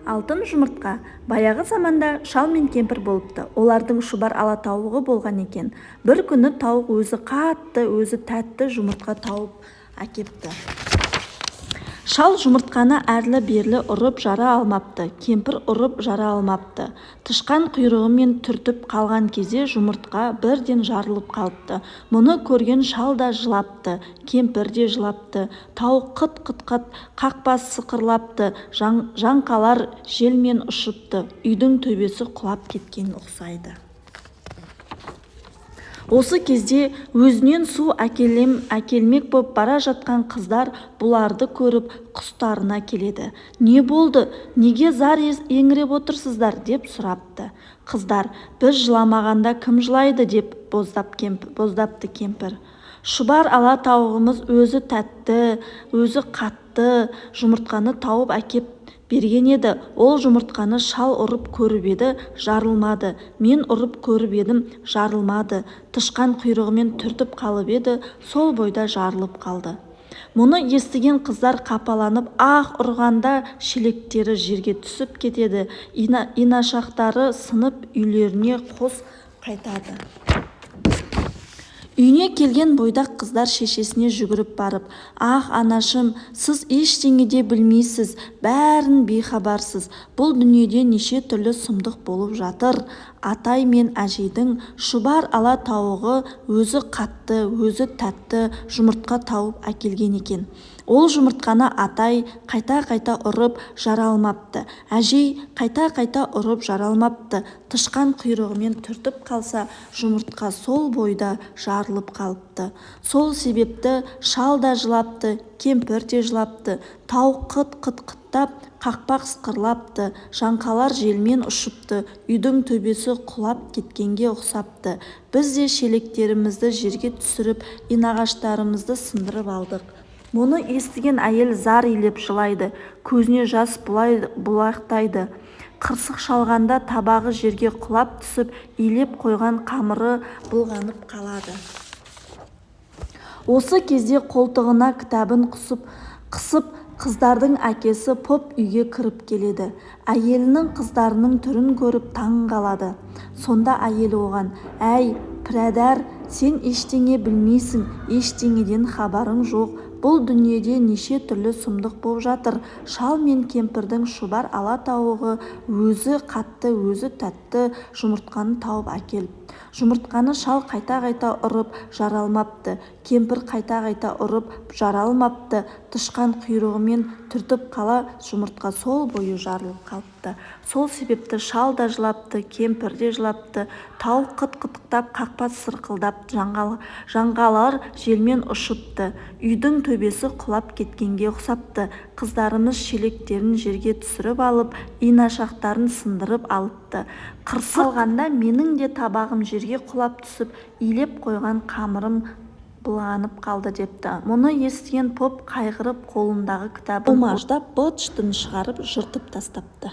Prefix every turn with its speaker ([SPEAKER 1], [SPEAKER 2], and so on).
[SPEAKER 1] Алтын жұмыртқа. Баяғы заманда шал мен кемпір болыпты. Олардың шұбар ала тауығы болған екен. Бір күні тауық өзі қатты, өзі тәтті жұмыртқа тауып әкепті. Шал жұмыртқаны әрлі-берлі ұрып жара алмапты, кемпір ұрып жара алмапты. Тышқан құйрығымен түртіп қалған кезде жұмыртқа бірден жарылып қалыпты. Мұны көрген шал да жылапты, кемпір де жылапты. Тауық қыт-қыт-қыт, қақпа сықырлапты, жаңқалар желмен ұшыпты, үйдің төбесі құлап кеткен ұқсайды. Осы кезде өзеннен су әкелмек боп бара жатқан қыздар бұларды көріп, қастарына келеді. «Не болды, неге зар еңіреп отырсыздар?» – деп сұрапты. Қыздар: «Біз жыламағанда, кім жылайды?» – деп боздапты кемпір. «Шұбар ала тауығымыз өзі тәтті, өзі қатты жұмыртқаны тауып әкеп берген еді. Ол жұмыртқаны шал ұрып көріп еді, жарылмады. Мен ұрып көріп едім, жарылмады. Тышқан құйрығымен түртіп қалып еді, сол бойда жарылып қалды». Мұны естіген қыздар қапаланып аһ ұрғанда, шелектері жерге түсіп кетеді, инашақтары сынып, үйлеріне қос қайтады. Үйіне келген бойдақ қыздар шешесіне жүгіріп барып: «Ах, анашым, сіз ештеңе де білмейсіз, бәрінен бейхабарсыз. Бұл дүниеде неше түрлі сұмдық болып жатыр. Атай мен әжейдің шұбар ала тауығы өзі қатты, өзі тәтті жұмыртқа тауып әкелген екен. Ол жұмыртқаны атай қайта-қайта ұрып жара алмапты, әжей қайта-қайта ұрып жара алмапты. Тышқан құйрығымен түртіп қалса, жұмыртқа сол бойда жарылып қалыпты. Сол себепті шал да жылапты, кемпір де жылапты, тауық қыт-қыт-қыттап, қақпақ сықырлапты, жаңқалар желмен ұшыпты, үйдің төбесі құлап кеткенге ұқсапты. Біз де шелектерімізді жерге түсіріп, иінағаштарымызды сындырып алдық». Мұны естіген әйел зар илеп жылайды, көзіне жас бұлақтайды. Қырсық шалғанда табағы жерге құлап түсіп, илеп қойған қамыры былғанып қалады. Осы кезде қолтығына кітабын қысып қыздардың әкесі поп үйге кіріп келеді. Әйелінің, қыздарының түрін көріп таң қалады. Сонда әйелі оған: «Әй, пірәдар, сен ештеңе білмейсің, ештеңеден хабарың жоқ. Бұл дүниеде неше түрлі сұмдық боп жатыр. Шал мен кемпірдің шұбар ала тауығы өзі қатты, өзі тәтті жұмыртқаны тауып әкеліп. Жұмыртқаны шал қайта-қайта ұрып жара алмапты, кемпір қайта-қайта ұрып жара алмапты. Тышқан құйрығымен түртіп қала, жұмыртқа сол бойы жарылып қалыпты. Сол себепті шал да жылапты, кемпір де жылапты, тауық қыт-қытықтап, қақпа сықырлап, жаңғалар желмен ұшыпты, үйдің төбесі құлап кеткенге ұқсапты. Қыздарымыз шелектерін жерге түсіріп алып, иінашақтарын сындырып алыпты. Қырсық шалғанда менің де табағым жерге құлап түсіп, илеп қойған қамырым былғанып қалды», – депті. Мұны естіген поп қайғырып, қолындағы кітабын умаждап, быт-шытын шығарып жыртып тастапты.